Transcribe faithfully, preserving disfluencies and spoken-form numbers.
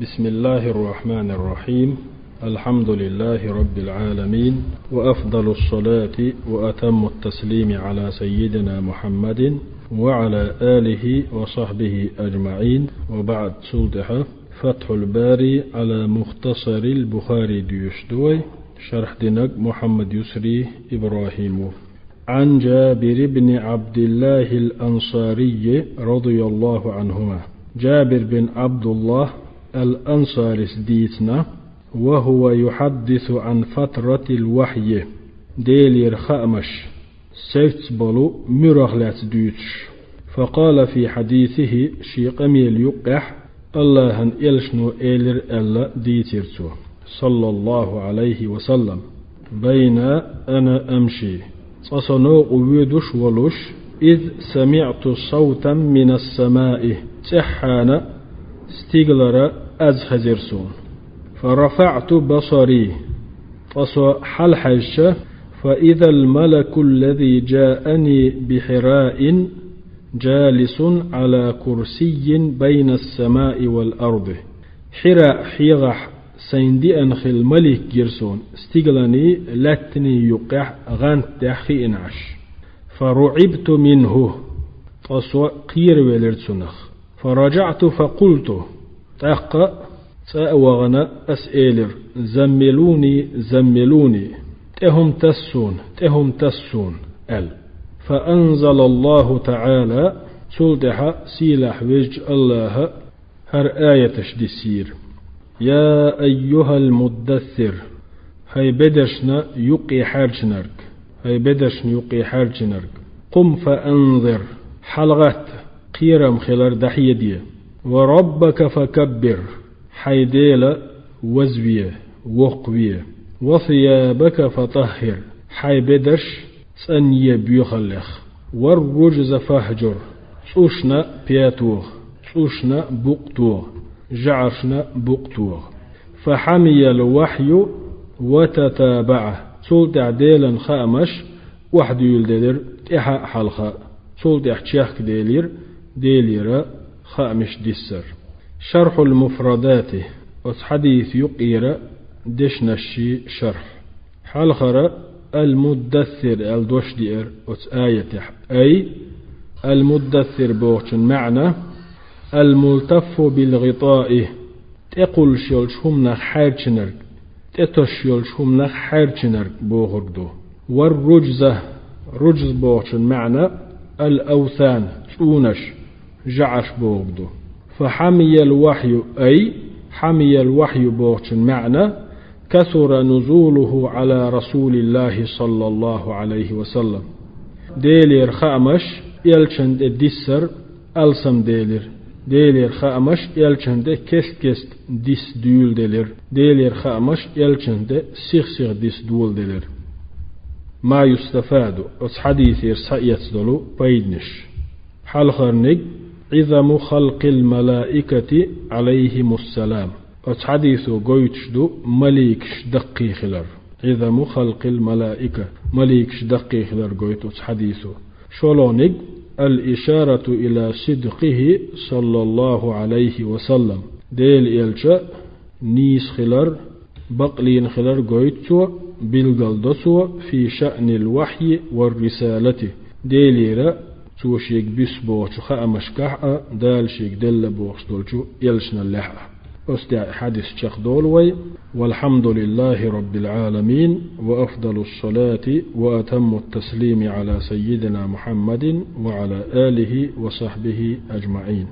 بسم الله الرحمن الرحيم. الحمد لله رب العالمين، وأفضل الصلاة وأتم التسليم على سيدنا محمد وعلى آله وصحبه أجمعين. وبعد. Цул тӀехьа فتح الباري على مختصر البخاري дуьйцуш ду вай, шархь динарг Мухьаммад Юсри ИбрахӀим ву. عن جابر بن عبد الله الأنصاري رضي الله عنهما. Джабир бин Ӏабдуллахь ал-Ансарис дийцина, وهو يحدث عن فترة الوحي, Делера хаамаш севцболу муьрах лаьцна дуьйцуш. فقال في حديثه, шен къамел юккъехь, АллахӀан элчано элира аьлла дийцира цо, صلى الله عليه وسلم: بين أنا أمشي, цкъа со новкъа воьдуш волуш, إذ سمعت صوتا من السماء, цӀеххьана стигалара аз хезира суна. فرفعت بصري, ткъа со хьалхьаьжча, فإذا الملك الذي جاءني بحراء جالس على كرسي بين السماء والأرض. Хьира хьегӀахь сайна деана хилла малик гира суна, стигаланий лаьттаний юккъехь гӀанта тӀехь хиъна Ӏаш. فرعبت منه, ткъа со кхеравелира цунах. فرجعت فقلت, тӀаккха цӀа а вахана ас элира: زملوني، زملوني, тӀе хӀума таса суна, тӀе хӀума таса суна, аьлла. فأنزل الله تعالى, цул тӀаьхьа сийлахь везачу АллахӀа хӀара аяташ диссийра: يا أيها المدثر, хӀай бедаршна юккъе хьаьрчинарг, хӀай бедаршна юккъе хьаьрчинарг, قم فأنذر, хьалагӀатта, кхерам хилар дӀахьеде. وربك فكبر, хьайн Дела вазве, воккхаве. وثيابك فطهر, хьайн бедарш цӀанъе боьхаллех. والرجز فاهجر, цӀушна петогӀа, цӀушна букъ тогӀа, жӀаршна букъ тогӀа. فحمي الوحي وتتابع, цул тӀаьхьа Делан хаамаш охьадуьйладелира тӀаьхьа а, хьалха а, цул тӀаьхьа чехкаделира Делера хаамаш диссар. شرح المفردات, оцу хьадиса юккъера дешнашший шархь. Хьалхара المدثر аьлла дош деара оцу аятехь. أي المدثر бохучун маьӀна: الملتف بالغطاء, тӀекхуллуш йолчу хӀуманах хьаьрчинарг, тӀетосуш йолчу хӀуманах хьаьрчинарг бохург ду. والرجز, ружз бохучун маьӀна الأوثان, цӀунаш, жӀарш бохург ду. فحمي الوحي, أي حمي الوحي бохучун маьӀна: كثر نزوله على رسول الله صلى الله عليه وسلم. Делера хаамаш элчанна тӀе диссар алсамделира. Делера хаамаш элчанна тӀе кест-кеста дисса дуьйладелира. Делера хаамаш элчанна тӀе сих-сиха дисса доладелира. ما يستفاد, оцу хьадисера схьаэцна долу пайданаш. Хьалхарниг: عظم خلق الملائكة عليهم السلام. Оцу хьадисо гойтуш ду маликаш даккхий хилар. عظم خلق الملائكة, маликаш даккхий хилар гойту оцу хьадисо. ШолгӀаниг: الإشارة إلى صدقه صلى الله عليه وسلم. Делан элча нийса хилар, бакълийна хилар гойту цо, билгалдо цо: في شأن الوحي والرسالة. Делера цо шега буьссу бохучу хаамашкахь а, Дала шега делла бохуш долчу элчаналлехь а. Оцу тӀехь хьадис чекхдолу вай. والحمد لله رب العالمين، وأفضل الصلاة وأتم التسليم على سيدنا محمد وعلى آله وصحبه أجمعين.